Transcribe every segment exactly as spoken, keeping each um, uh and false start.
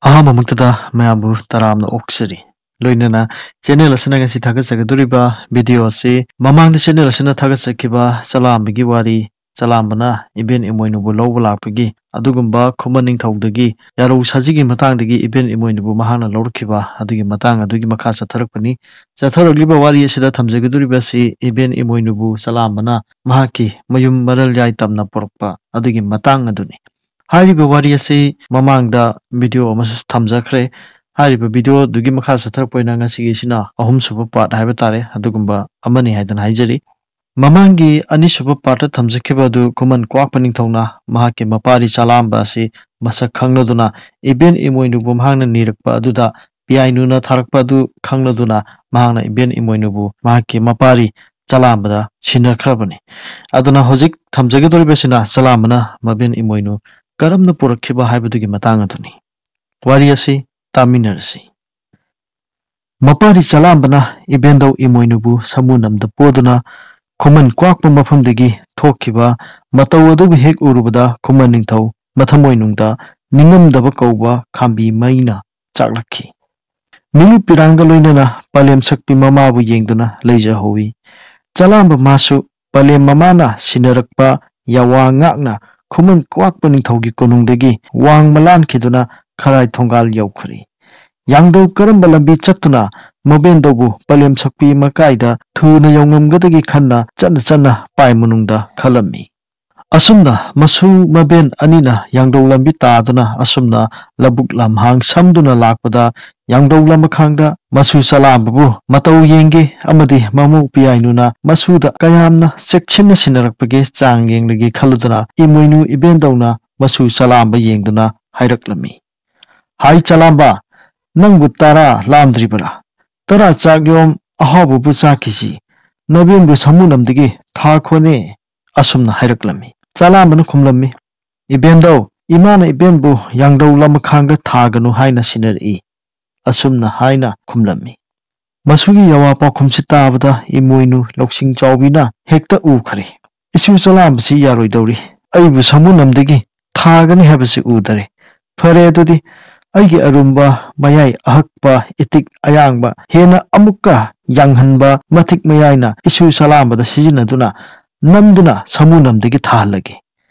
ꯑꯍꯥꯟꯕꯃꯛꯇꯗ ꯃꯌꯥꯝꯕꯨ ꯇꯔꯥꯝꯅ ꯑꯣꯛꯆꯔꯤ꯫ ꯂꯣꯏꯅꯅ ꯆꯦꯅꯦꯜ ꯑꯁꯤꯅ ꯉꯁꯤ ꯊꯥꯒꯠꯆꯒꯗꯧꯔꯤꯕ ꯚꯤꯗꯤꯑꯣ ꯑꯁꯤ ꯃꯃꯥꯡꯗ ꯆꯦꯅꯦꯜ ꯑꯁꯤꯅ ꯊꯥꯒꯠꯆꯈꯤꯕ ꯆꯂꯥꯝꯕꯒꯤ ꯋꯥꯔꯤ, ꯆꯂꯥꯝꯕꯅ ꯏꯕꯦꯟ ꯏꯃꯣꯏꯅꯨꯕꯨ ꯂꯧꯕ ꯂꯥꯛꯄꯒꯤ ꯑꯗꯨꯒꯨꯝꯕ ꯈꯨꯃꯟ ꯅꯤꯡꯊꯧꯗꯒꯤ ꯌꯥꯔꯧ ꯁꯥꯖꯤꯒꯤ ꯃꯇꯥꯡꯗꯒꯤ ꯏꯕꯦꯟ ꯏꯃꯣꯏꯅꯨꯕꯨ ꯃꯍꯥꯛꯅ ꯂꯧꯔꯛꯈꯤꯕ ꯑꯗꯨꯒꯤ ꯃꯇꯥꯡ ꯑꯗꯨꯒꯤ ꯃꯈꯥ ꯆꯠꯊꯔꯛꯄꯅꯤ꯫ ꯆꯠꯊꯔꯛꯂꯤꯕ ꯋꯥꯔꯤ ꯑꯁꯤꯗ ꯊꯝꯖꯒꯗꯧꯔꯤꯕ ꯑꯁꯤ ꯏꯕꯦꯟ ꯏꯃꯣꯏꯅꯨꯕꯨ ꯆꯂꯥꯝꯕꯅ ꯃꯍꯥꯛꯀꯤ ꯃꯌꯨꯝ ꯃꯔꯜ ꯌꯥꯏ ꯇꯝꯅ ꯄꯨꯔꯛꯄ ꯑꯗꯨꯒꯤ ꯃꯇꯥꯡ ꯑꯗꯨꯅꯤ꯫ ꯍꯥꯏꯔꯤꯕ ꯋꯥꯔꯤ ꯑꯁꯤ ꯃꯃꯥꯡꯗ ꯚꯤꯗꯤꯑꯣ ꯑꯃꯁꯨ ꯊꯝꯖꯈ꯭ꯔꯦ꯫ ꯍꯥꯏꯔꯤꯕ ꯚꯤꯗꯤꯑꯣꯗꯨꯒꯤ ꯃꯈꯥ ꯆꯠꯊꯔꯛꯄ ꯑꯣꯏꯅ ꯉꯁꯤꯒꯤꯁꯤꯅ ꯑꯍꯨꯝꯁꯨꯕ ꯄꯥꯔꯠ ꯍꯥꯏꯕ ꯇꯥꯔꯦ, ꯑꯗꯨꯒꯨꯝꯕ ꯑꯃꯅꯤ ꯍꯥꯏꯗꯅ ꯍꯥꯏꯖꯔꯤ꯫ ꯃꯃꯥꯡꯒꯤ ꯑꯅꯤꯁꯨꯕ ꯄꯥꯔꯠꯇ ꯊꯝꯖꯈꯤꯕ ꯑꯗꯨ ꯈꯨꯃꯟ ꯀ꯭ꯋꯥꯛꯄ ꯅꯤꯡꯊꯧꯅ ꯃꯍꯥꯛꯀꯤ ꯃꯄꯥꯔꯤ ꯆꯂꯥꯝꯕ ꯑꯁꯤ ꯃꯁꯛ ꯈꯪꯂꯗꯨꯅ ꯏꯕꯦꯟ ꯏꯃꯣꯏꯅꯨꯕꯨ ꯃꯍꯥꯛꯅ ꯅꯤꯔꯛꯄ ꯑꯗꯨꯗ ꯄꯤꯌꯥꯏꯅꯨꯅ ꯊꯥꯔꯛꯄ ꯑꯗꯨ ꯈꯪꯂꯗꯨꯅ ꯃꯍꯥꯛꯅ ꯏꯕꯦꯟ ꯏꯃꯣꯏꯅꯨꯕꯨ ꯃꯍꯥꯛꯀꯤ ꯃꯄꯥꯔꯤ ꯆꯂꯥꯝꯕꯗ ꯁꯤꯟꯅꯈ꯭ꯔꯕꯅꯤ꯫ ꯑꯗꯨꯅ ꯍꯧꯖꯤꯛ ꯊꯝꯖꯒꯗꯧꯔꯤꯕꯁꯤꯅ ꯆꯂꯥꯝꯕꯅ ꯃꯕꯦꯟ ꯏꯃꯣꯏꯅꯨ ꯀꯔꯝꯅ ꯄꯨꯔꯛꯈꯤꯕ ꯍꯥꯏꯕꯗꯨꯒꯤ ꯃꯇꯥꯡ ꯑꯗꯨꯅꯤ꯫ ꯋꯥꯔꯤ ꯑꯁꯤ ꯇꯥꯃꯤꯟꯅꯔꯁꯤ꯫ ꯃꯄꯥꯔꯤ ꯆꯂꯥꯝꯕꯅ ꯏꯕꯦꯟꯗꯧ ꯏꯃꯣꯏꯅꯨꯕꯨ ꯁꯃꯨ ꯅꯝꯗ ꯄꯣꯗꯨꯅ ꯈꯨꯃꯟ ꯀ꯭ꯋꯥꯛꯄ ꯃꯐꯝꯗꯒꯤ ꯊꯣꯛꯈꯤꯕ ꯃꯇꯧ ꯑꯗꯨꯕꯨ ꯍꯦꯛ ꯎꯔꯨꯕꯗ ꯈꯨꯃꯟ ꯅꯤꯡꯊꯧ ꯃꯊꯃꯣꯏꯅꯨꯡꯗ ꯅꯤꯡꯉꯝꯗꯕ ꯀꯧꯕ ꯈꯥꯝꯕꯤ ꯃꯩꯅ ꯆꯥꯛꯂꯛꯈꯤ꯫ ꯃꯤꯂꯨꯞ ꯄꯤꯔꯥꯡꯒ ꯂꯣꯏꯅꯅ ꯄꯂꯦꯝ ꯁꯛꯄꯤ ꯃꯃꯥꯕꯨ ꯌꯦꯡꯗꯨꯅ ꯂꯩꯖꯍꯧꯋꯤ꯫ ꯆꯂꯥꯝꯕ ꯃꯥꯁꯨ ꯄꯂꯦꯝ ꯃꯃꯥꯅ ꯁꯤꯟꯅꯔꯛꯄ ꯌꯥꯋꯥ ꯉꯥꯛꯅ ꯈꯨꯃꯟ ꯀ꯭ꯋꯥꯛꯄ ꯅꯤꯡꯊꯧꯒꯤ ꯀꯣꯅꯨꯡꯗꯒꯤ ꯋꯥꯡꯃ ꯂꯥꯟꯈꯤꯗꯨꯅ ꯈꯔꯥꯏ ꯊꯣꯡꯒꯥꯜ ꯌꯧꯈ꯭ꯔꯦ꯫ ꯌꯥꯡꯗꯧ ꯀꯔꯝꯕ ꯂꯝꯕꯤ ꯆꯠꯇꯨꯅ ꯃꯕꯦꯟꯗꯧꯕꯨ ꯄꯂꯦꯝ ꯁꯛꯄꯤ ꯃꯀꯥꯏꯗ ꯊꯨꯅ ꯌꯧꯉꯝꯒꯗꯒꯦ ꯈꯟꯅ ꯆꯠꯅ ꯆꯠꯅ ꯄꯥꯏ ꯃꯅꯨꯡꯗ ꯈꯜꯂꯝꯃꯤ꯫ ꯑꯁꯨꯝꯅ ꯃꯁꯨ ꯃꯕꯦꯟ ꯑꯅꯤꯅ ꯌꯥꯡꯗꯧ ꯂꯝꯕꯤ ꯇꯥꯗꯨꯅ ꯑꯁꯨꯝꯅ ꯂꯧꯕꯨꯛ ꯂꯝꯍꯥꯡ ꯁꯝꯗꯨꯅ ꯂꯥꯛꯄꯗ ꯌꯥꯡꯗꯧ ꯂꯝꯈꯥꯡꯗ ꯃꯁꯨ ꯆꯂꯥꯝꯕꯕꯨ ꯃꯇꯧ ꯌꯦꯡꯒꯦ ꯑꯃꯗꯤ ꯃꯃꯧ ꯄꯤꯌꯥꯏꯅꯨꯅ ꯃꯁꯨꯗ ꯀꯌꯥꯝꯅ ꯆꯦꯛꯁꯤꯟꯅ ꯁꯤꯟꯅꯔꯛꯄꯒꯦ ꯆꯥꯡ ꯌꯦꯡꯂꯒꯦ ꯈꯜꯂꯨꯗꯨꯅ ꯏꯃꯣꯏꯅꯨ ꯏꯕꯦꯟꯗꯧꯅ ꯃꯁꯨ ꯆꯂꯥꯝꯕ ꯌꯦꯡꯗꯨꯅ ꯍꯥꯏꯔꯛꯂꯝꯃꯤ꯫ "ꯍꯥꯏ ꯆꯂꯥꯝꯕ, ꯅꯪꯕꯨ ꯇꯔꯥ ꯂꯥꯝꯗ꯭ꯔꯤꯕꯔꯥ? ꯇꯔꯥ ꯆꯥꯛ ꯌꯣꯝ ꯑꯍꯥꯎꯕꯕꯨ ꯆꯥꯈꯤꯁꯤ꯫ ꯅꯕꯦꯟꯕꯨ ꯁꯃꯨꯅꯝꯗꯒꯤ ꯊꯥꯈꯣꯅꯦ," ꯑꯁꯨꯝꯅ ꯍꯥꯏꯔꯛꯂꯝꯃꯤ꯫ ꯆꯂꯥꯝꯕꯅ ꯈꯨꯝꯂꯝꯃꯤ, "ꯏꯕꯦꯟꯗꯧ, ꯏꯃꯥꯅ ꯏꯕꯦꯟꯕꯨ ꯌꯥꯡꯗꯧ ꯂꯝꯈꯥꯡꯗ ꯊꯥꯒꯅꯨ ꯍꯥꯏꯅ ꯁꯤꯟꯅꯔꯛꯏ," ꯑꯁꯨꯝꯅ ꯍꯥꯏꯅ ꯈꯨꯝꯂꯝꯃꯤ꯫ ꯃꯁꯨꯒꯤ ꯌꯥꯋꯥ ꯄꯥꯎꯈꯨꯝꯁꯤ ꯇꯥꯕꯗ ꯏꯃꯣꯏꯅꯨ ꯂꯧꯁꯤꯡ ꯆꯥꯎꯕꯤꯅ ꯍꯦꯛꯇ ꯎꯈꯔꯦ꯫ "ꯏꯁꯨ ꯆꯂꯥꯝꯕꯁꯤ ꯌꯥꯔꯣꯏꯗꯧꯔꯤ꯫ ꯑꯩꯕꯨ ꯁꯃꯨꯅꯝꯗꯒꯤ ꯊꯥꯒꯅꯤ ꯍꯥꯏꯕꯁꯤ ꯎꯗꯔꯦ꯫ ꯐꯔꯦ ꯑꯗꯨꯗꯤ, ꯑꯩꯒꯤ ꯑꯔꯨꯝꯕ ꯃꯌꯥꯏ ꯑꯍꯛꯄ ꯏꯇꯤꯛ ꯑꯌꯥꯡꯕ ꯍꯦꯟꯅ ꯑꯃꯨꯛꯀ ꯌꯥꯡꯍꯟꯕ ꯃꯇꯤꯛ ꯃꯌꯥꯏꯅ ꯏꯁꯨ ꯆꯂꯥꯝꯕꯗ ꯁꯤꯖꯤꯟꯅꯗꯨꯅ ꯅꯝꯗꯨꯅ ꯁꯥꯃꯨ ꯅꯝꯗꯒꯤ ꯊꯥꯍꯜꯂꯒꯦ꯫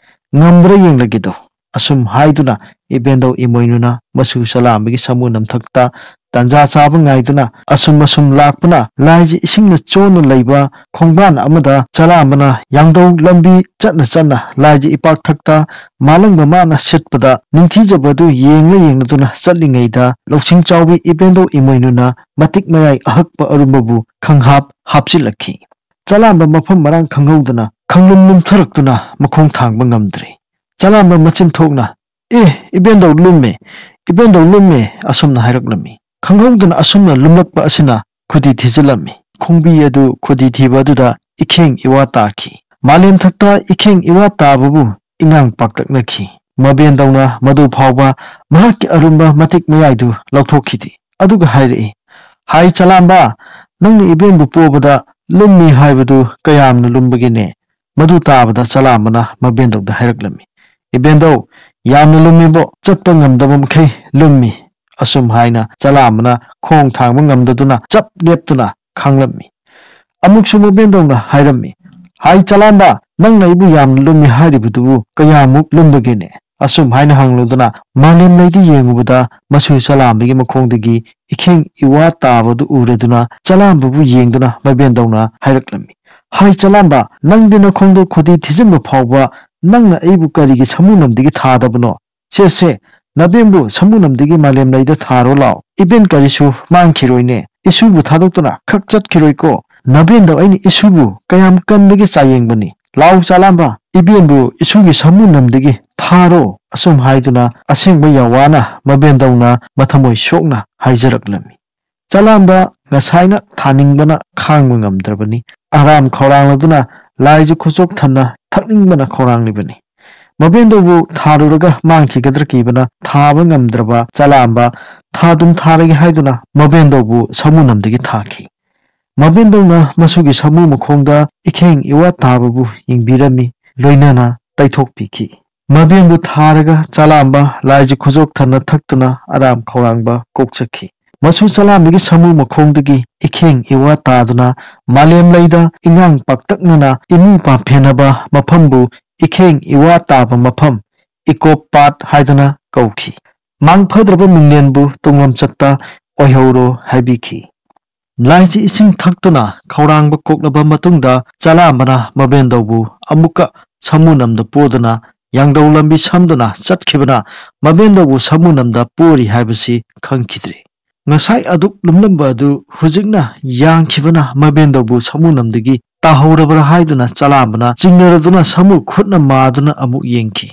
ꯉꯝꯕ꯭ꯔꯥ ꯌꯦꯡꯂꯒꯦꯗꯣ꯫ ꯑꯁꯨꯝ ꯍꯥꯏꯗꯨꯅ ꯏꯕꯦꯟꯗꯧ ꯏꯃꯣꯏꯅꯨꯅ ꯃꯁꯨ ꯆꯂꯥꯝꯕꯒꯤ ꯁꯥꯃꯨ ꯅꯝꯊꯛꯇ ꯇꯟꯖꯥ ꯆꯥꯕ ꯉꯥꯏꯗꯨꯅ ꯑꯁꯨꯝ ꯑꯁꯨꯝ ꯂꯥꯛꯄꯅ ꯂꯥꯏꯁꯦ ꯏꯁꯤꯡꯅ ꯆꯣꯟꯅ ꯂꯩꯕ ꯈꯣꯡꯕꯥꯟ ꯑꯃꯗ ꯆꯂꯥꯝꯕꯅ ꯌꯥꯡꯗꯧ ꯂꯝꯕꯤ ꯆꯠꯅ ꯆꯠꯅ ꯂꯥꯏꯁꯦ ꯏꯄꯥꯛꯊꯛꯇ ꯃꯥꯂꯪꯕ ꯃꯥꯅ ꯁꯤꯠꯄꯗ ꯅꯤꯡꯊꯤꯖꯕꯗꯨ ꯌꯦꯡꯂ ꯌꯦꯡꯂꯗꯨꯅ ꯆꯠꯂꯤꯉꯩꯗ ꯂꯧꯁꯤꯡ ꯆꯥꯎꯕꯤ ꯏꯕꯦꯟꯗꯧ ꯏꯃꯣꯏꯅꯨꯅ ꯃꯇꯤꯛ ꯃꯌꯥꯏ ꯑꯍꯛꯄ ꯑꯔꯨꯝꯕꯕꯨ ꯈꯪꯍꯥꯞ ꯍꯥꯞꯆꯤꯜꯂꯛꯈꯤ꯫ ꯆꯂꯥꯝꯕ ꯃꯐꯝ ꯃꯔꯥꯡ ꯈꯪꯍꯧꯗꯅ ꯈꯪꯂꯨꯝ ꯂꯨꯝꯊꯔꯛꯇꯨꯅ ꯃꯈꯣꯡ ꯊꯥꯡꯕ ꯉꯝꯗ꯭ꯔꯦ꯫ ꯆꯂꯥꯝꯕ ꯃꯆꯤꯟ ꯊꯣꯛꯅ "ꯑꯦ, ꯏꯕꯦꯟꯗꯧ ꯂꯨꯝꯃꯦ, ꯏꯕꯦꯟꯗꯧ ꯂꯨꯝꯃꯦ" ꯑꯁꯨꯝꯅ ꯍꯥꯏꯔꯛꯂꯝꯃꯤ꯫ ꯈꯪꯍꯧꯗꯅ ꯑꯁꯨꯝꯅ ꯂꯨꯝꯂꯛꯄ ꯑꯁꯤꯅ ꯈꯨꯗꯤ ꯊꯤꯖꯤꯜꯂꯝꯃꯤ꯫ ꯈꯣꯡꯕꯤ ꯑꯗꯨ ꯈꯨꯗꯤ ꯊꯤꯕ ꯑꯗꯨꯗ ꯏꯈꯦꯡ ꯏꯋꯥ ꯇꯥꯈꯤ꯫ ꯃꯥꯂꯦꯝ ꯊꯛꯇ ꯏꯈꯦꯡ ꯏꯋꯥ ꯇꯥꯕꯕꯨ ꯏꯉꯥꯡ ꯄꯥꯛꯇꯛꯅꯈꯤ꯫ ꯃꯕꯦꯟꯗꯧꯅ ꯃꯗꯨ ꯐꯥꯎꯕ ꯃꯍꯥꯛꯀꯤ ꯑꯔꯨꯝꯕ ꯃꯇꯤꯛ ꯃꯌꯥꯏꯗꯨ ꯂꯧꯊꯣꯛꯈꯤꯗꯦ꯫ ꯑꯗꯨꯒ ꯍꯥꯏꯔꯛꯏ, "ꯍꯥꯏ ꯆꯂꯥꯝꯕ, ꯅꯪꯅ ꯏꯕꯦꯟꯕꯨ ꯄꯣꯕꯗ ꯂꯨꯝꯃꯤ ꯍꯥꯏꯕꯗꯨ ꯀꯌꯥꯝꯅ ꯂꯨꯝꯕꯒꯦꯅꯦ?" ꯃꯗꯨ ꯇꯥꯕꯗ ꯆꯂꯥꯝꯕꯅ ꯃꯕꯦꯟꯗꯧꯗ ꯍꯥꯏꯔꯛꯂꯝꯃꯤ, "ꯏꯕꯦꯟꯗꯧ, ꯌꯥꯝꯅ ꯂꯨꯝꯃꯤꯕꯣ, ꯆꯠꯄ ꯉꯝꯗꯕ ꯃꯈꯩ ꯂꯨꯝꯃꯤ"꯫ ꯑꯁꯨꯝ ꯍꯥꯏꯅ ꯆꯂꯥꯝꯕꯅ ꯈꯣꯡ ꯊꯥꯡꯕ ꯉꯝꯗꯗꯨꯅ ꯆꯞ ꯂꯦꯞꯇꯨꯅ ꯈꯥꯡꯂꯝꯃꯤ꯫ ꯑꯃꯨꯛꯁꯨ ꯃꯕꯦꯟꯗꯧꯅ ꯍꯥꯏꯔꯝꯃꯤ, "ꯍꯥꯏ ꯆꯂꯥꯝꯕ, ꯅꯪꯅ ꯑꯩꯕꯨ ꯌꯥꯝꯅ ꯂꯨꯝꯃꯤ ꯍꯥꯏꯔꯤꯕꯗꯨꯕꯨ ꯀꯌꯥꯃꯨꯛ ꯂꯨꯝꯕꯒꯦꯅꯦ?" ꯑꯁꯨꯝ ꯍꯥꯏꯅ ꯍꯪꯂꯨꯗꯨꯅ ꯃꯥꯂꯦꯝ ꯂꯩꯗ ꯌꯦꯡꯉꯨꯕꯗ ꯃꯁꯨ ꯆꯂꯥꯝꯕꯒꯤ ꯃꯈꯣꯡꯗꯒꯤ ꯏꯈꯦꯡ ꯏꯋꯥ ꯇꯥꯕꯗꯨ ꯎꯔꯗꯨꯅ ꯆꯂꯥꯝꯕꯕꯨ ꯌꯦꯡꯗꯨꯅ ꯃꯕꯦꯟꯗꯧꯅ ꯍꯥꯏꯔꯛꯂꯝꯃꯤ, "ꯍꯥꯏ ꯆꯂꯥꯝꯕ, ꯅꯪꯗꯤ ꯅꯈꯣꯡꯗꯣ ꯈꯨꯗꯤ ꯊꯤꯖꯤꯟꯕ ꯐꯥꯎꯕ ꯅꯪꯅ ꯑꯩꯕꯨ ꯀꯔꯤꯒꯤ ꯁꯥꯃꯨ ꯅꯝꯗꯒꯤ ꯊꯥꯗꯕꯅꯣ? ꯁꯦ ꯁꯦ, ꯅꯕꯦꯟꯕꯨ ꯁꯥꯃꯨ ꯅꯝꯗꯒꯤ ꯃꯥꯂꯦꯝ ꯂꯩꯗ ꯊꯥꯔꯣ ꯂꯥꯎ꯫ ꯏꯕꯦꯟ ꯀꯔꯤꯁꯨ ꯃꯥꯡꯈꯤꯔꯣꯏꯅꯦ꯫ ꯏꯁꯨꯕꯨ ꯊꯥꯗꯣꯛꯇꯨꯅ ꯈꯛ ꯆꯠꯈꯤꯔꯣꯏꯀꯣ꯫ ꯅꯕꯦꯟꯗꯣ ꯑꯩꯅ ꯏꯁꯨꯕꯨ ꯀꯌꯥꯝ ꯀꯟꯕꯒꯤ ꯆꯥꯌꯦꯡꯕꯅꯤ꯫ ꯂꯥꯎ ꯆꯥꯂꯥꯝꯕ, ꯏꯕꯦꯟꯕꯨ ꯏꯁꯨꯒꯤ ꯁꯥꯃꯨ ꯅꯝꯗꯒꯤ ꯊꯥꯔꯣ"꯫ ꯑꯁꯨꯝ ꯍꯥꯏꯗꯨꯅ ꯑꯁꯦꯡꯕ ꯌꯥꯋꯥꯅ ꯃꯕꯦꯟꯗꯧꯅ ꯃꯊꯃꯣꯏ ꯁꯣꯛꯅ ꯍꯥꯏꯖꯔꯛꯂꯝꯃꯤ꯫ ꯆꯂꯥꯝꯕ ꯉꯁꯥꯏꯅ ꯊꯥꯅꯤꯡꯕꯅ ꯈꯥꯡꯕ ꯉꯝꯗ꯭ꯔꯕꯅꯤ꯫ ꯑꯔꯥꯝ ꯈꯧꯔꯥꯡꯂꯗꯨꯅ ꯂꯥꯏꯁꯨ ꯈꯨꯆꯣꯛ ꯊꯟꯅ ꯊꯛꯅꯤꯡꯕꯅ ꯈꯧꯔꯥꯡꯂꯤꯕꯅꯤ꯫ ꯃꯕꯦꯟꯗꯧꯕꯨ ꯊꯥꯔꯨꯔꯒ ꯃꯥꯡꯈꯤꯒꯗ꯭ꯔꯥ ꯀꯤꯕꯅ ꯊꯥꯕ ꯉꯝꯗ꯭ꯔꯕ ꯆꯂꯥꯝꯕ ꯊꯥꯗꯨꯝ ꯊꯥꯔꯒꯦ ꯍꯥꯏꯗꯨꯅ ꯃꯕꯦꯟꯗꯧꯕꯨ ꯁꯥꯃꯨ ꯅꯝꯗꯒꯤ ꯊꯥꯈꯤ꯫ ꯃꯕꯦꯟꯗꯧꯅ ꯃꯁꯨꯒꯤ ꯁꯥꯃꯨ ꯃꯈꯣꯡꯗ ꯏꯈꯦꯡ ꯏꯋꯥ ꯇꯥꯕꯕꯨ ꯌꯦꯡꯕꯤꯔꯝꯃꯤ, ꯂꯣꯏꯅꯅ ꯇꯩꯊꯣꯛꯄꯤꯈꯤ꯫ ꯃꯕꯦꯟꯕꯨ ꯊꯥꯔꯒ ꯆꯂꯥꯝꯕ ꯂꯥꯏꯖꯤ ꯈꯨꯖꯣꯛ ꯊꯟꯅ ꯊꯛꯇꯨꯅ ꯑꯔꯥꯝ ꯈꯧꯔꯥꯡꯕ ꯀꯣꯛꯆꯈꯤ꯫ ꯃꯁꯨ ꯆꯂꯥꯝꯕꯒꯤ ꯁꯥꯃꯨ ꯃꯈꯣꯡꯗꯒꯤ ꯏꯈꯦꯡ ꯏꯋꯥ ꯇꯥꯗꯨꯅ ꯃꯥꯂꯦꯝ ꯂꯩꯗ ꯏꯉꯥꯡ ꯄꯥꯛꯇꯛꯅꯅ ꯏꯃꯨ ꯄꯥꯝꯐꯦꯟꯅꯕ ꯃꯐꯝꯕꯨ ꯏꯈꯦꯡ ꯏꯋꯥ ꯇꯥꯕ ꯃꯐꯝ, ꯏꯀꯣꯞ ꯄꯥꯠ ꯍꯥꯏꯗꯨꯅ ꯀꯧꯈꯤ꯫ ꯃꯥꯡꯐꯗ꯭ꯔꯕ ꯃꯤꯡꯂꯦꯟꯕꯨ ꯇꯨꯡꯂꯝꯆꯠꯇ ꯑꯣꯏꯍꯧꯔꯣ ꯍꯥꯏꯕꯤꯈꯤ꯫ ꯂꯥꯏꯖꯤ ꯏꯁꯤꯡ ꯊꯛꯇꯨꯅ ꯈꯧꯔꯥꯡꯕ ꯀꯣꯛꯂꯕ ꯃꯇꯨꯡꯗ ꯆꯂꯥꯝꯕꯅ ꯃꯕꯦꯟꯗꯧꯕꯨ ꯑꯃꯨꯛꯀ ꯁꯥꯃꯨꯅꯝꯗ ꯄꯣꯗꯨꯅ ꯌꯥꯡꯗꯧ ꯂꯝꯕꯤ ꯁꯝꯗꯨꯅ ꯆꯠꯈꯤꯕꯅ ꯃꯕꯦꯟꯗꯧꯕꯨ ꯁꯥꯃꯨꯅꯝꯗ ꯄꯣꯔꯤ ꯍꯥꯏꯕꯁꯤ ꯈꯪꯈꯤꯗ꯭ꯔꯦ꯫ ꯉꯁꯥꯏ ꯑꯗꯨꯛ ꯂꯨꯝꯂꯝꯕ ꯑꯗꯨ ꯍꯧꯖꯤꯛꯅ ꯌꯥꯡꯈꯤꯕꯅ ꯃꯕꯦꯟꯗꯧꯕꯨ ꯁꯥꯃꯨꯅꯝꯗꯒꯤ ꯇꯥꯍꯧꯔꯕ꯭ꯔꯥ ꯍꯥꯏꯗꯨꯅ ꯆꯂꯥꯝꯕꯅ ꯆꯤꯡꯅꯔꯗꯨꯅ ꯁꯥꯃꯨ ꯈꯨꯠꯅ ꯃꯥꯗꯨꯅ ꯑꯃꯨꯛ ꯌꯦꯡꯈꯤ꯫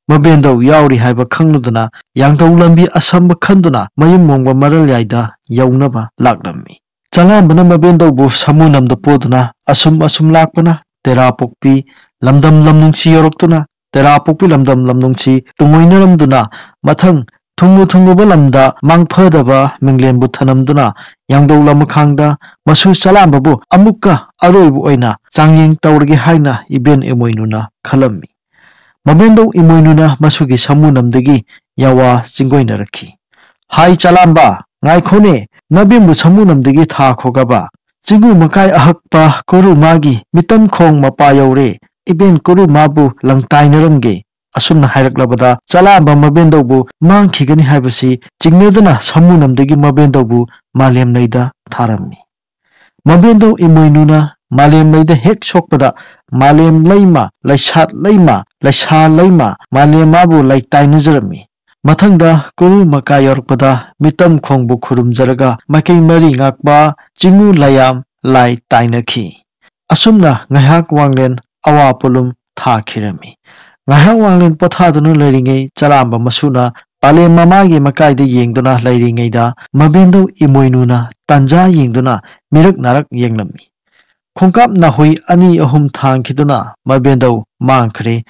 ꯃꯕꯦꯟꯗꯧ ꯌꯥꯎꯔꯤ ꯍꯥꯏꯕ ꯈꯪꯂꯨꯗꯨꯅ ꯌꯥꯡꯗꯧ ꯂꯝꯕꯤ ꯑꯁꯝꯕ ꯈꯟꯗꯨꯅ ꯃꯌꯨꯝ ꯃꯣꯡꯕ ꯃꯔꯜꯌꯥꯏꯗ ꯌꯧꯅꯕ ꯂꯥꯛꯂꯝꯃꯤ꯫ ꯆꯂꯥꯝꯕꯅ ꯃꯕꯦꯟꯗꯧꯕꯨ ꯁꯥꯃꯨꯅꯝꯗ ꯄꯣꯗꯨꯅ ꯑꯁꯨꯝ ꯑꯁꯨꯝ ꯂꯥꯛꯄꯅ ꯇꯦꯔꯥꯄꯣꯛꯄꯤ ꯂꯝꯗꯝ ꯂꯝꯅꯨꯡꯁꯤ ꯌꯧꯔꯛꯇꯨꯅ ꯇꯦꯔꯥꯄꯣꯛꯄꯤ ꯂꯝꯗꯝ ꯂꯝꯅꯨꯡꯁꯤ ꯇꯨꯡꯑꯣꯏꯅꯔꯝꯗꯨꯅ ꯃꯊꯪ ꯊꯨꯡꯉꯨ ꯊꯨꯡꯉꯨꯕ ꯂꯝꯗ ꯃꯥꯡꯐꯗꯕ ꯃꯤꯡꯂꯦꯟꯕꯨ ꯊꯅꯝꯗꯨꯅ ꯌꯥꯡꯗꯧ ꯂꯝꯈꯥꯡꯗ ꯃꯁꯨ ꯆꯂꯥꯝꯕꯕꯨ ꯑꯃꯨꯛꯀ ꯑꯔꯣꯏꯕ ꯑꯣꯏꯅ ꯆꯥꯡꯌꯦꯡ ꯇꯧꯔꯒꯦ ꯍꯥꯏꯅ ꯏꯕꯦꯟ ꯏꯃꯣꯏꯅꯨꯅ ꯈꯜꯂꯝꯃꯤ꯫ ꯃꯕꯦꯟꯗꯧ ꯏꯃꯣꯏꯅꯨꯅ ꯃꯁꯨꯒꯤ ꯁꯥꯃꯨꯅꯝꯗꯒꯤ ꯌꯥꯋꯥ ꯆꯤꯡꯒꯣꯏꯅꯔꯛꯈꯤ꯫ "ꯍꯥꯏ ꯆꯂꯥꯝꯕ, ꯉꯥꯏꯈꯣꯅꯦ, ꯅꯕꯦꯝꯕꯨ ꯁꯥꯃꯨꯅꯝꯗꯒꯤ ꯊꯥꯈꯣꯒꯕ? ꯆꯤꯡꯉꯨ ꯃꯀꯥꯏ ꯑꯍꯛꯄ ꯀꯣꯔꯨ ꯃꯥꯒꯤ ꯃꯤꯇꯝ ꯈꯣꯡ ꯃꯄꯥ ꯌꯧꯔꯦ꯫ ꯏꯕꯦꯟ ꯀꯣꯔꯨ ꯃꯥꯕꯨ ꯂꯪꯇꯥꯏꯅꯔꯝꯒꯦ꯫" ꯑꯁꯨꯝꯅ ꯍꯥꯏꯔꯛꯂꯕꯗ ꯆꯂꯥꯝꯕ ꯃꯕꯦꯟꯗꯧꯕꯨ ꯃꯥꯡꯈꯤꯒꯅꯤ ꯍꯥꯏꯕꯁꯤ ꯆꯤꯡꯅꯗꯨꯅ ꯁꯥꯃꯨꯅꯝꯗꯒꯤ ꯃꯕꯦꯟꯗꯧꯕꯨ ꯃꯥꯂꯦꯝ ꯂꯩꯗ ꯊꯥꯔꯝꯃꯤ꯫ ꯃꯕꯦꯟꯗꯧ ꯏꯃꯣꯏꯅꯨꯅ ꯃꯥꯂꯦꯝ ꯂꯩꯗ ꯍꯦꯛ ꯁꯣꯛꯄꯗ ꯃꯥꯂꯦꯝ ꯂꯩꯃ, ꯂꯩꯁꯥꯠ ꯂꯩꯃ, ꯂꯩꯁꯥ ꯂꯩꯃ, ꯃꯥꯂꯦꯝ ꯃꯥꯕꯨ ꯂꯩꯇꯥꯏꯅꯖꯔꯝꯃꯤ꯫ ꯃꯊꯪꯗ ꯀꯣꯔꯨ ꯃꯀꯥ ꯌꯧꯔꯛꯄꯗ ꯃꯤꯇꯝ ꯈꯣꯡꯕꯨ ꯈꯨꯔꯨꯝꯖꯔꯒ ꯃꯥꯏꯀꯩ ꯃꯔꯤ ꯉꯥꯛꯄ ꯆꯤꯡꯉꯨ ꯂꯥꯏꯌꯥꯝ ꯂꯥꯏ ꯇꯥꯏꯅꯈꯤ꯫ ꯑꯁꯨꯝꯅ ꯉꯥꯏꯍꯥꯛ ꯋꯥꯡꯂꯦꯟ ꯑꯋꯥ ꯄꯣꯂꯨꯝ ꯊꯥꯈꯤꯔꯝꯃꯤ꯫ ꯉꯥꯏꯍꯥꯛ ꯋꯥꯡꯂꯦꯟ ꯄꯣꯊꯥꯗꯨꯅ ꯂꯩꯔꯤꯉꯩ ꯆꯂꯥꯝꯕ ꯃꯁꯨꯅ ꯄꯥꯂꯦꯝ ꯃꯃꯥꯒꯤ ꯃꯀꯥꯏꯗ ꯌꯦꯡꯗꯨꯅ ꯂꯩꯔꯤꯉꯩꯗ ꯃꯕꯦꯟꯗꯧ ꯏꯃꯣꯏꯅꯨꯅ ꯇꯟꯖꯥ ꯌꯦꯡꯗꯨꯅ ꯃꯤꯔꯛ ꯅꯥꯔꯛ ꯌꯦꯡꯂꯝꯃꯤ꯫ ꯈꯣꯡꯀꯥꯞ ꯅꯥꯍꯨꯏ ꯑꯅꯤ ꯑꯍꯨꯝ ꯊꯥꯡꯈꯤꯗꯨꯅ ꯃꯕꯦꯟꯗꯧ ꯃꯥꯡꯈ꯭ꯔꯦ꯫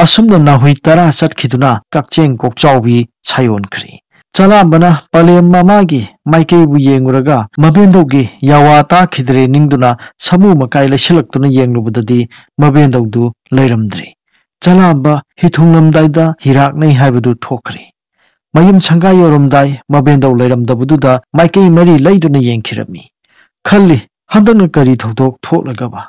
ꯑꯁꯨꯝꯅ ꯅꯥꯍꯨꯏ ꯇꯔꯥ ꯆꯠꯈꯤꯗꯨꯅ ꯀꯛꯆꯦꯡ ꯀꯣꯛꯆꯥꯎꯕꯤ ꯁꯥꯏꯑꯣꯟꯈ꯭ꯔꯦ꯫ ꯆꯂꯥꯝꯕꯅ ꯄꯥꯂꯦꯝ ꯃꯃꯥꯒꯤ ꯃꯥꯏꯀꯩꯕꯨ ꯌꯦꯡꯉꯨꯔꯒ ꯃꯕꯦꯟꯗꯧꯒꯤ ꯌꯥꯋꯥ ꯇꯥꯈꯤꯗ꯭ꯔꯦ ꯅꯤꯡꯗꯨꯅ ꯁꯥꯃꯨ ꯃꯀꯥꯏ ꯂꯩꯁꯤꯜꯂꯛꯇꯨꯅ ꯌꯦꯡꯂꯨꯕꯗꯗꯤ ꯃꯕꯦꯟꯗꯧꯗꯨ ꯂꯩꯔꯝꯗ꯭ꯔꯦ꯫ ꯆꯂꯥꯝꯕ ꯍꯤ ꯊꯨꯡꯂꯝꯗꯥꯏꯗ ꯍꯤꯔꯥꯛꯅꯩ ꯍꯥꯏꯕꯗꯨ ꯊꯣꯛꯈ꯭ꯔꯦ꯫ ꯃꯌꯨꯝ ꯁꯪꯒꯥ ꯌꯧꯔꯝꯗꯥꯏ ꯃꯕꯦꯟꯗꯧ ꯂꯩꯔꯝꯗꯕꯗꯨꯗ ꯃꯥꯏꯀꯩ ꯃꯔꯤ ꯂꯩꯗꯨꯅ ꯌꯦꯡꯈꯤꯔꯝꯃꯤ꯫ ꯈꯜꯂꯤ, ꯍꯟꯗꯛꯅ ꯀꯔꯤ ꯊꯧꯗꯣꯛ ꯊꯣꯛꯂꯒꯕ?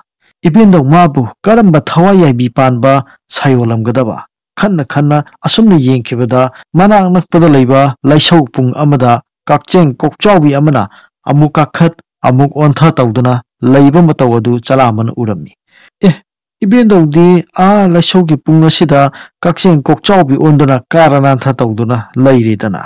ꯏꯕꯦꯟꯗꯧ ꯃꯥꯕꯨ ꯀꯔꯝꯕ ꯊꯋꯥꯏ ꯌꯥꯏꯕꯤ ꯄꯥꯟꯕ ꯁꯥꯌꯣꯜꯂꯝꯒꯗꯕ? ꯈꯟꯅ ꯈꯟꯅ ꯑꯁꯨꯝꯅ ꯌꯦꯡꯈꯤꯕꯗ ꯃꯅꯥꯛ ꯅꯛꯄꯗ ꯂꯩꯕ ꯂꯩꯁꯧ ꯄꯨꯡ ꯑꯃꯗ ꯀꯛꯆꯦꯡ ꯀꯣꯛꯆꯥꯎꯕꯤ ꯑꯃꯅ ꯑꯃꯨꯛ ꯀꯥꯈꯠ ꯑꯃꯨꯛ ꯑꯣꯟꯊ ꯇꯧꯗꯨꯅ ꯂꯩꯕ ꯃꯇꯧ ꯑꯗꯨ ꯆꯂꯥꯝꯕꯅ ꯎꯔꯝꯃꯤ꯫ ꯑꯦ, ꯏꯕꯦꯟꯗꯧꯗꯤ ꯑꯥ ꯂꯩꯁꯧꯒꯤ ꯄꯨꯡ ꯑꯁꯤꯗ ꯀꯛꯆꯦꯡ ꯀꯣꯛꯆꯥꯎꯕꯤ ꯑꯣꯟꯗꯨꯅ ꯀꯥꯔ ꯅꯥꯟꯊ ꯇꯧꯗꯨꯅ ꯂꯩꯔꯦꯗꯅ꯫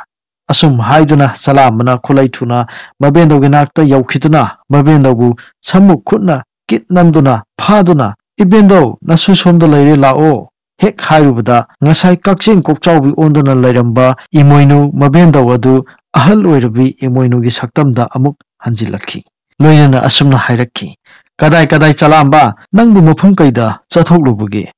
ꯑꯁꯨꯝ ꯍꯥꯏꯗꯨꯅ ꯆꯂꯥꯝꯕꯅ ꯈꯨꯠꯂꯩ ꯊꯨꯅ ꯃꯕꯦꯟꯗꯧꯒꯤ ꯅꯥꯛꯇ ꯌꯧꯈꯤꯗꯨꯅ ꯃꯕꯦꯟꯗꯧꯕꯨ ꯁꯃꯨꯛ ꯈꯨꯠꯅ ꯀꯤꯠ ꯅꯝꯗꯨꯅ ꯐꯥꯗꯨꯅ, "ꯏꯕꯦꯟꯗꯧ, ꯅꯁꯨ ꯁꯣꯝꯗ ꯂꯩꯔꯦ, ꯂꯥꯛꯑꯣ!" ꯍꯦꯛ ꯍꯥꯏꯔꯨꯕꯗ ꯉꯁꯥꯏ ꯀꯛꯆꯦꯡ ꯀꯣꯛꯆꯥꯎꯕꯤ ꯑꯣꯟꯗꯨꯅ ꯂꯩꯔꯝꯕ ꯏꯃꯣꯏꯅꯨ ꯃꯕꯦꯟꯗꯧ ꯑꯗꯨ ꯑꯍꯜ ꯑꯣꯏꯔꯕꯤ ꯏꯃꯣꯏꯅꯨꯒꯤ ꯁꯛꯇꯝꯗ ꯑꯃꯨꯛ ꯍꯟꯖꯤꯜꯂꯛꯈꯤ꯫ ꯂꯣꯏꯅꯅ ꯑꯁꯨꯝꯅ ꯍꯥꯏꯔꯛꯈꯤ, "ꯀꯗꯥꯏ ꯀꯗꯥꯏ ꯆꯂꯥꯝꯕ, ꯅꯪꯕꯨ ꯃꯐꯝ ꯀꯩꯗ ꯆꯠꯊꯣꯛꯂꯨꯕꯒꯦ?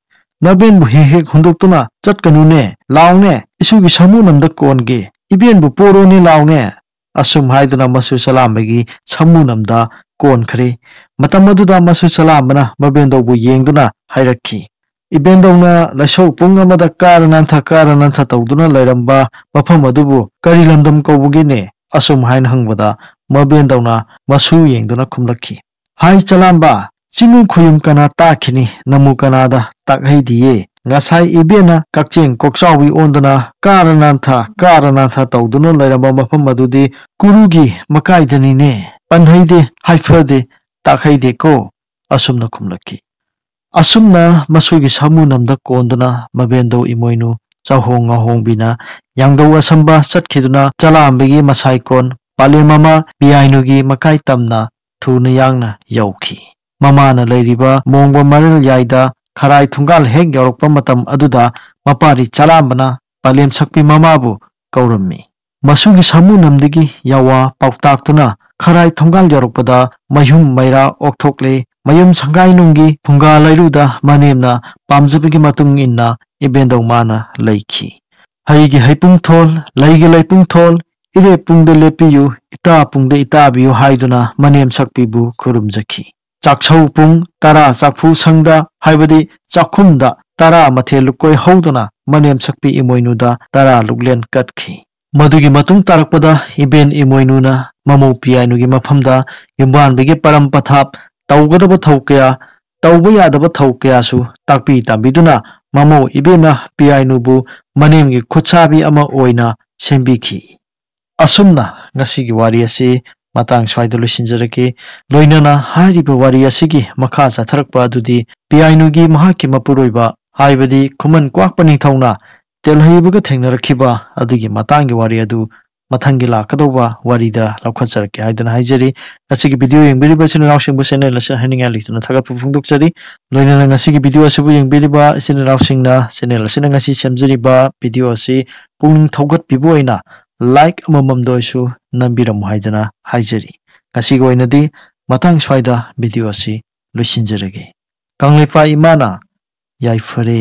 ꯅꯕꯦꯟꯕꯨ ꯍꯦꯛ ꯍꯦꯛ ꯍꯨꯟꯗꯣꯛꯇꯨꯅ ꯆꯠꯀꯅꯨꯅꯦ, ꯂꯥꯎꯅꯦ, ꯏꯁꯨꯒꯤ ꯁꯥꯃꯨ ꯅꯝꯗ ꯀꯣꯟꯒꯦ, ꯏꯕꯦꯟꯕꯨ ꯄꯣꯔꯣꯅꯦ, ꯂꯥꯎꯅꯦ!" ꯑꯁꯨꯝ ꯍꯥꯏꯗꯨꯅ ꯃꯁꯨ ꯆꯂꯥꯝꯕꯒꯤ ꯁꯥꯃꯨ ꯅꯝꯗ ꯀꯣꯟꯈ꯭ꯔꯦ꯫ ꯃꯇꯝ ꯑꯗꯨꯗ ꯃꯁꯨ ꯆꯂꯥꯝꯕꯅ ꯃꯕꯦꯟꯗꯧꯕꯨ ꯌꯦꯡꯗꯨꯅ ꯍꯥꯏꯔꯛꯈꯤ, "ꯏꯕꯦꯟꯗꯧꯅ ꯂꯥꯏꯁꯧ ꯄꯨꯡ ꯑꯃꯗ ꯀꯥꯔ ꯅꯥꯟꯊ ꯀꯥꯔ ꯅꯥꯟꯊ ꯇꯧꯗꯨꯅ ꯂꯩꯔꯝꯕ ꯃꯐꯝ ꯑꯗꯨꯕꯨ ꯀꯔꯤ ꯂꯝꯗꯝ ꯀꯧꯕꯒꯦꯅꯦ?" ꯑꯁꯨꯝ ꯍꯥꯏꯅ ꯍꯪꯕꯗ ꯃꯕꯦꯟꯗꯧꯅ ꯃꯁꯨ ꯌꯦꯡꯗꯨꯅ ꯈꯨꯝꯂꯛꯈꯤ, "ꯍꯥꯏ ꯆꯂꯥꯝꯕ, ꯆꯤꯡꯉꯨ ꯈꯣꯌꯨꯝ ꯀꯅꯥ ꯇꯥꯛꯈꯤꯅꯤ, ꯅꯃꯨ ꯀꯅꯥꯗ ꯇꯥꯛꯍꯩꯗꯤꯌꯦ꯫ ꯉꯁꯥꯏ ꯏꯕꯦꯟꯅ ꯀꯛꯆꯦꯡ ꯀꯣꯛꯆꯥꯎꯕꯤ ꯑꯣꯟꯗꯨꯅ ꯀꯥꯔ ꯅꯥꯟꯊ ꯀꯥꯔ ꯅꯥꯟꯊ ꯇꯧꯗꯨꯅ ꯂꯩꯔꯝꯕ ꯃꯐꯝ ꯑꯗꯨꯗꯤ ꯀꯨꯔꯨꯒꯤ ꯃꯀꯥꯏꯗꯅꯤꯅꯦ꯫ ꯄꯟꯍꯩꯗꯦ, ꯍꯥꯏꯐꯗꯦ, ꯇꯥꯛꯍꯩꯗꯦꯀꯣ?" ꯑꯁꯨꯝꯅ ꯈꯨꯝꯂꯛꯈꯤ꯫ ꯑꯁꯨꯝꯅ ꯃꯁꯨꯒꯤ ꯁꯥꯃꯨ ꯅꯝꯗ ꯀꯣꯟꯗꯨꯅ ꯃꯕꯦꯟꯗꯧ ꯏꯃꯣꯏꯅꯨ ꯆꯥꯍꯣꯡ ꯉꯥꯍꯣꯡꯕꯤꯅ ꯌꯥꯡꯗꯧ ꯑꯁꯝꯕ ꯆꯠꯈꯤꯗꯨꯅ ꯆꯂꯥꯝꯕꯒꯤ ꯃꯁꯥꯏꯀꯣꯟ ꯄꯥꯂꯦꯝ ꯑꯃ ꯄꯤꯌꯥꯏꯅꯨꯒꯤ ꯃꯀꯥꯏ ꯇꯝꯅ ꯊꯨꯅ ꯌꯥꯡꯅ ꯌꯧꯈꯤ꯫ ꯃꯃꯥꯅ ꯂꯩꯔꯤꯕ ꯃꯣꯡꯕ ꯃꯔꯤꯜ ꯌꯥꯏꯗ ꯈꯔꯥꯏ ꯊꯣꯡꯒꯥꯜ ꯍꯦꯛ ꯌꯧꯔꯛꯄ ꯃꯇꯝ ꯑꯗꯨꯗ ꯃꯄꯥꯔꯤ ꯆꯂꯥꯝꯕꯅ ꯄꯥꯂꯦꯝ ꯁꯛꯄꯤ ꯃꯃꯥꯕꯨ ꯀꯧꯔꯝꯃꯤ꯫ ꯃꯁꯨꯒꯤ ꯁꯥꯃꯨ ꯅꯝꯗꯒꯤ ꯌꯥꯋꯥ ꯄꯥꯎꯇꯥꯛꯇꯨꯅ ꯈꯔꯥꯏ ꯊꯣꯡꯒꯥꯜ ꯌꯧꯔꯛꯄꯗ ꯃꯌꯨꯝ ꯃꯩꯔꯥ ꯑꯣꯛꯊꯣꯛꯂꯦ꯫ ꯃꯌꯨꯝ ꯁꯪꯒꯥꯏꯅꯨꯡꯒꯤ ꯐꯨꯡꯒꯥ ꯂꯩꯔꯨꯗ ꯃꯅꯦꯝꯅ ꯄꯥꯝꯖꯕꯒꯤ ꯃꯇꯨꯡ ꯏꯟꯅ ꯏꯕꯦꯟꯗꯧ ꯃꯥꯅ ꯂꯩꯈꯤ꯫ "ꯍꯩꯒꯤ ꯍꯩꯄꯨꯡ ꯊꯣꯜ, ꯂꯩꯒꯤ ꯂꯩꯄꯨꯡ ꯊꯣꯜ, ꯏꯔꯦꯞ ꯄꯨꯡꯗ ꯂꯦꯞꯄꯤꯌꯨ, ꯏꯇꯥ ꯄꯨꯡꯗ ꯏꯇꯥꯕꯤꯌꯨ" ꯍꯥꯏꯗꯨꯅ ꯃꯅꯦꯝ ꯁꯛꯄꯤꯕꯨ ꯈꯨꯔꯨꯝꯖꯈꯤ꯫ ꯆꯥꯛꯁꯧ ꯄꯨꯡ ꯇꯔꯥ ꯆꯥꯛꯐꯨ ꯁꯪꯗ, ꯍꯥꯏꯕꯗꯤ ꯆꯥꯛꯈꯨꯝꯗ ꯇꯔꯥ ꯃꯊꯦꯜ ꯂꯨꯀꯣꯏ ꯍꯧꯗꯨꯅ ꯃꯅꯦꯝ ꯁꯛꯄꯤ ꯏꯃꯣꯏꯅꯨꯗ ꯇꯔꯥ ꯂꯨꯛꯂꯦꯟ ꯀꯠꯈꯤ꯫ ꯃꯗꯨꯒꯤ ꯃꯇꯨꯡ ꯇꯥꯔꯛꯄꯗ ꯏꯕꯦꯟ ꯏꯃꯣꯏꯅꯨꯅ ꯃꯃꯧ ꯄꯤꯌꯥꯏꯅꯨꯒꯤ ꯃꯐꯝꯗ ꯌꯨꯝꯕꯥꯟꯕꯒꯤ ꯄꯔꯝ ꯄꯊꯥꯞ, ꯇꯧꯒꯗꯕ ꯊꯧ ꯀꯌꯥ, ꯇꯧꯕ ꯌꯥꯗꯕ ꯊꯧ ꯀꯌꯥꯁꯨ ꯇꯥꯛꯄꯤ ꯇꯝꯕꯤꯗꯨꯅ ꯃꯃꯧ ꯏꯕꯦꯝꯃ ꯄꯤꯌꯥꯏꯅꯨꯕꯨ ꯃꯅꯦꯝꯒꯤ ꯈꯨꯠꯁꯥꯕꯤ ꯑꯃ ꯑꯣꯏꯅ ꯁꯦꯝꯕꯤꯈꯤ꯫ ꯑꯁꯨꯝꯅ ꯉꯁꯤꯒꯤ ꯋꯥꯔꯤ ꯑꯁꯤ ꯃꯇꯥꯡ ꯁ꯭ꯋꯥꯏꯗ ꯂꯣꯏꯁꯤꯟꯖꯔꯒꯦ꯫ ꯂꯣꯏꯅꯅ ꯍꯥꯏꯔꯤꯕ ꯋꯥꯔꯤ ꯑꯁꯤꯒꯤ ꯃꯈꯥ ꯆꯠꯊꯔꯛꯄ ꯑꯗꯨꯗꯤ ꯄꯤꯌꯥꯏꯅꯨꯒꯤ ꯃꯍꯥꯛꯀꯤ ꯃꯄꯨꯔꯣꯏꯕ ꯍꯥꯏꯕꯗꯤ ꯈꯨꯃꯟ ꯀ꯭ꯋꯥꯛꯄ ꯅꯤꯡꯊꯧꯅ ꯇꯦꯜꯍꯩꯕꯒ ꯊꯦꯡꯅꯔꯛꯈꯤꯕ ꯑꯗꯨꯒꯤ ꯃꯇꯥꯡꯒꯤ ꯋꯥꯔꯤ ꯑꯗꯨ ꯃꯊꯪꯒꯤ ꯂꯥꯛꯀꯗꯧꯕ ꯋꯥꯔꯤꯗ ꯂꯧꯈꯠꯆꯔꯛꯀꯦ ꯍꯥꯏꯗꯨꯅ ꯍꯥꯏꯖꯔꯤ꯫ ꯉꯁꯤꯒꯤ ꯚꯤꯗꯤꯑꯣ ꯌꯦꯡꯕꯤꯔꯤꯕ ꯏꯆꯤꯟ ꯏꯅꯥꯎꯁꯤꯡꯕꯨ ꯆꯦꯅꯦꯜ ꯑꯁꯤꯅ ꯍꯥꯏꯅꯤꯡꯉꯥꯏ ꯂꯩꯇꯅ ꯊꯥꯒꯠꯄ ꯐꯣꯡꯗꯣꯛꯆꯔꯤ꯫ ꯂꯣꯏꯅꯅ ꯉꯁꯤꯒꯤ ꯚꯤꯗꯤꯑꯣ ꯑꯁꯤꯕꯨ ꯌꯦꯡꯕꯤꯔꯤꯕ ꯏꯆꯤꯟ ꯏꯅꯥꯎꯁꯤꯡꯅ ꯆꯦꯅꯦꯜ ꯑꯁꯤꯅ ꯉꯁꯤ ꯁꯦꯝꯖꯔꯤꯕ ꯚꯤꯗꯤꯑꯣ ꯑꯁꯤ ꯄꯨꯛꯅꯤꯡ ꯊꯧꯒꯠꯄꯤꯕ ꯑꯣꯏꯅ ꯂꯥꯏꯛ ꯑꯃꯃꯝꯗ ꯑꯣꯏꯁꯨ ꯅꯝꯕꯤꯔꯝꯃꯨ ꯍꯥꯏꯗꯅ ꯍꯥꯏꯖꯔꯤ꯫ ꯉꯁꯤꯒꯤ ꯑꯣꯏꯅꯗꯤ ꯃꯇꯥꯡ ꯁ꯭ꯋꯥꯏꯗ ꯚꯤꯗꯤꯑꯣ ꯑꯁꯤ ꯂꯣꯏꯁꯤꯟꯖꯔꯒꯦ꯫ ꯀꯪꯂꯩꯄꯥꯛ ꯏꯃꯥꯅ ꯌꯥꯏꯐꯔꯦ꯫